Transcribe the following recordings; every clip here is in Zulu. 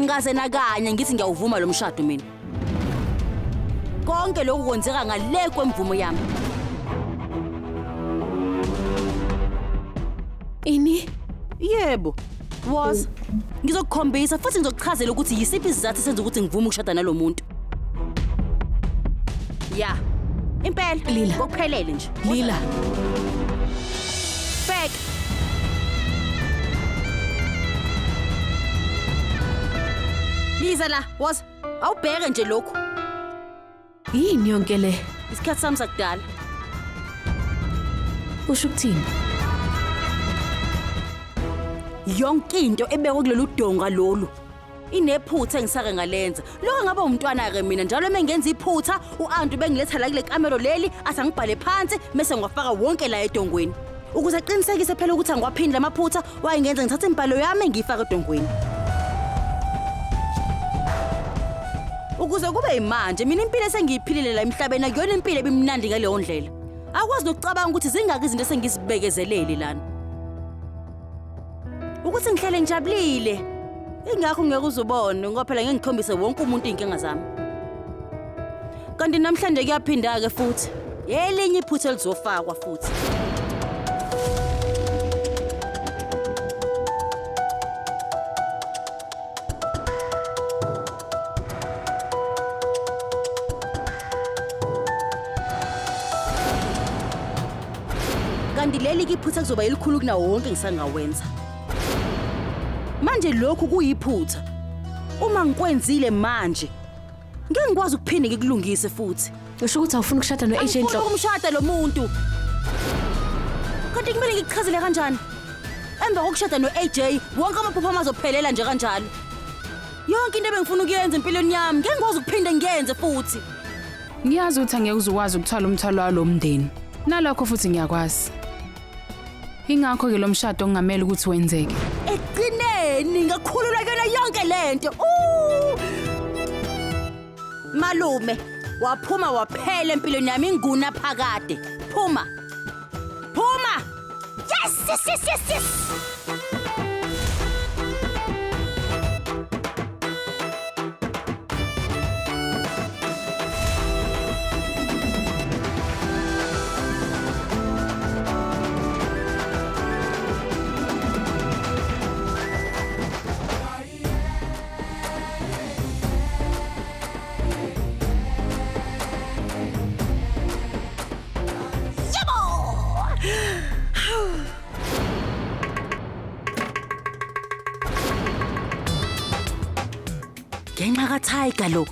Angikaze nakanye ngithi ngiyawuvuma lo mshado mina. Konke lokhu kwenzeka ngale kwemvumo yami. Ini? Yebo. Was. Ngizokukhombisa futhi ngizokuchazela ukuthi yisiphi isizathu esenza ukuthi ngivume ukushada nalo muntu. Ya. Impela. Lila. Ngokuphelele nje. Lila. Bheka. Liza la, woza. Awubheke nje lokhu. Yini yonke le? Isikhathi sami sakudala. Usho ukuthini? Yonke into ebekwe kulolu donga lolu inephutha engisake ngalenza. Lokho ngaba umntwana-ke mina njalo uma ngenza iphutha u-anti bengiletha la kule kamero leli athi angibhale phansi mese ngiwafaka wonke la edongweni. Ukuze aqinisekise phela ukuthi angiwaphindi lamaphutha wayengenza ngithathe imibhalo yami ngiyifake edongweni. Ukuze kube yimanje mina impilo esengiyiphilile la emhlabeni akuyona impilo ebimnandi ngaleyo ndlela. Akwazi nokucabanga ukuthi zingaki izinto esengizibekezelele lana. Ukuthi ngihlale ngijabulile. Ingakho ngeke uzubone ngoba phela ngeke ngikhombise wonke umuntu iy'nkinga zami. Kanti namhlanje kuyaphinda-ke futhi. Elinye iphutha elizofakwa futhi. Kanti leli ke iphutha kuzoba elikhulu kunawo wonke ngisangawenza. Manje lokhu kuyiphutha. Uma ngikwenzile manje, ngeke ngikwazi ukuphinde ngikulungise futhi. Usho ukuthi awufuni ukushada no-AJ Angifuni Nhlobo? ukumshada lo muntu. Kanti kumele ngikuchazele kanjani? Emva kokushada no-AJ, wonke amaphupho ami azophelela nje kanjalo. Yonke into ebengifuna ukuyenza empilweni yami, ngeke ngikwazi ukuphinde ngiyenze futhi. Ngiyazi ukuthi angeke uze ukwazi ukuthwala umthwalo walo mndeni. Nalokho futhi ngiyakwazi. Ingakho-ke lo mshado okungamele ukuthi wenzeke. Ekugcineni ngakhululwa kuyona yonke lento. Uh! Malume, waphuma waphela empilweni yami inguna phakade. Phuma. Phuma! Yes, yes, yes, yes, yes. Ngenxa kaTiger lo.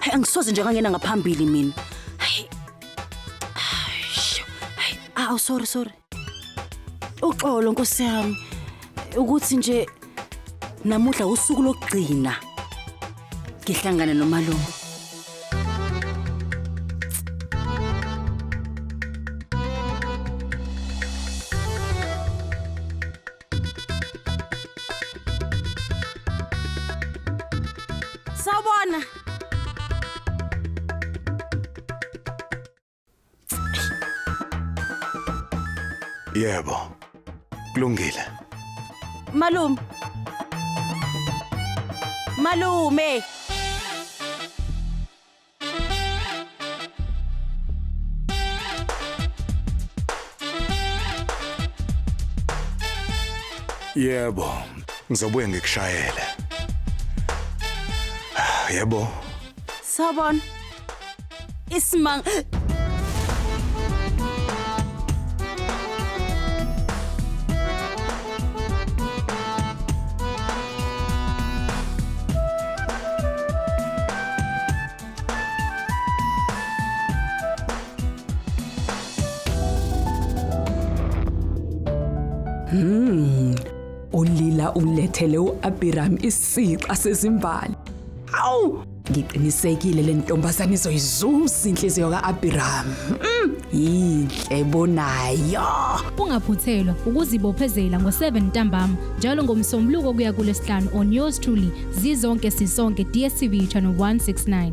Hey angisoze nje ngangena ngaphambili mina. Hey. Hey, aw sorry sorry. Uxolo Nkosi yami. Ukuthi nje namuhla usuku lokugcina ngihlangane nomalume. Sawubona. Yebo. Kulungile. Malume. Malume. Yebo. Ngizobuye ngikushayele. Yebo. Sawubona. Isimanga. Ulila ulethele uAbiram isixa sezimbali. Awu, ngiqinisekile le ntombazane izoyizuza inhliziyo kaAbiram. Yinhle bonayo. Ungaphuthelwa ukuzibophezela ngo-7 ntambama njalo ngoMsombuluko kuya kuLwesihlanu on yours truly Zizonke Sisonke DStv channel 169.